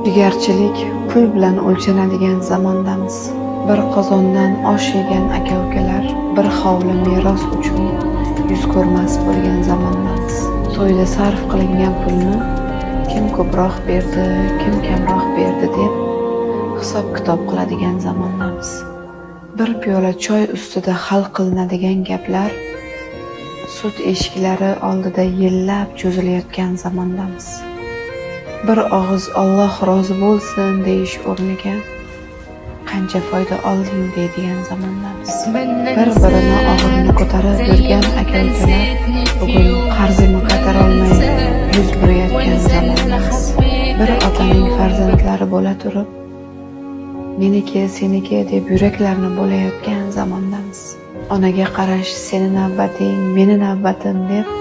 Jigarchilik pul bilan o'lchanadigan zamondamiz. Bir qozondan osh yegan aka-ukalar bir hovli meros uchun yuz ko'rmas bo'lgan zamondamiz. To'yda sarf qilingan pulni kim ko'proq berdi, kim kamroq berdi deb hisob-kitob qiladigan zamondamiz. Bir piyola choy ustida hal qilinadigan gaplar sud eshiklari oldida yillab cho'zilayotgan zamondamiz. Bir og'iz Alloh rozi bo'lsin deyish o'rniga qancha foyda olding deydigan zamondamiz. Bir-birini og'irini ko'tarib yurgan aka-ukalar bugun qarzini qaytarolmay yuz burayotgan zamondamiz. Bir otaning farzandlari bo'la turib, meniki, seniki deb yuraklarni bo'layotgan zamondamiz. Onaga qarash seni navbating, meni navbatim deb